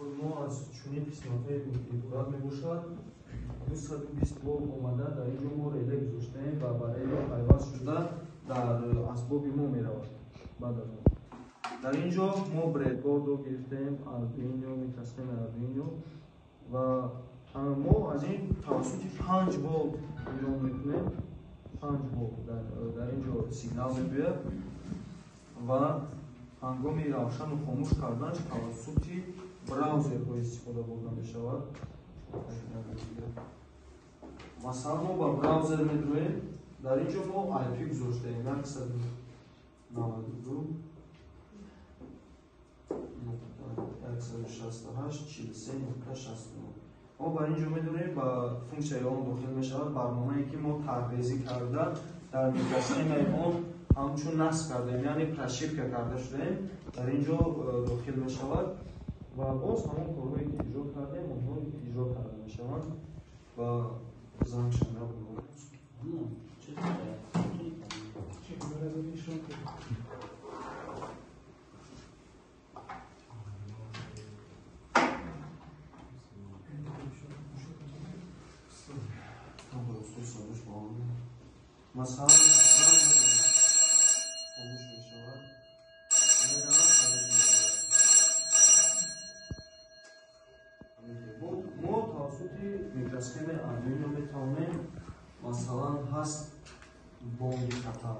Дастгоҳи мо аз чунин қисматҳое иборат мебошад. 220 волт омада, дар ин ҷо мо реле гузоштаем ва ба реле пайваст шуда дар асбоби мо меравад. Баъд аз он дар ин ҷо мо бредбордро гирифтаем, Arduino, микросхемаи Arduino, ва мо аз ин тавассути 5 волт иҷро мекунем. 5 волт дар ин ҷо сигнал мебиёяд ва ҳангоми равшану хомӯш карданаш тавассути браузерҳо истифода бурда мешавад. Масалан, мо ба браузер медроем, дар ин ҷо мо IP гузоштаем 192.168.43.69. Мо ба ин ҷо медонем, ба функсияи он дохил мешавад барномае ки мо тарҳрезӣ карда дар микросхемаи он ҳамчун насб кардаем, яъне прошивка карда шудаем, дар ин ҷо дохил мешавад ва боз ҳамон корҳое ки иҷро кардем, онҳо иҷро карда мешаванд ва зангшанда. Масалан, хомӯш мешавад, хомӯш мешавад. Мо тавассути микросхемаи Arduino метавонем, масалан, ҳаст бонги хатар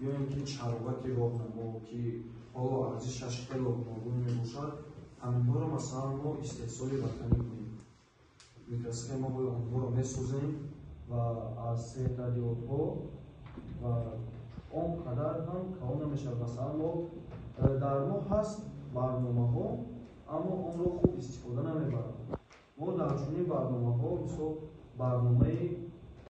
ё ин ки чароғаки роҳнамо, ки ҳоло арзишаш хело гуногун мебошад, ҳаминҳоро масалан мо истеҳсоли ватанӣ кунем. Микросхемаҳои онҳоро месозем ва аз светодиодҳо, ва он қадар ҳам калон намешавад. Масалан, мо дар мо ҳаст барномаҳо, аммо онро хуб истифода намебаранд. Мо дар чунин барномаҳо, мисол, барномаи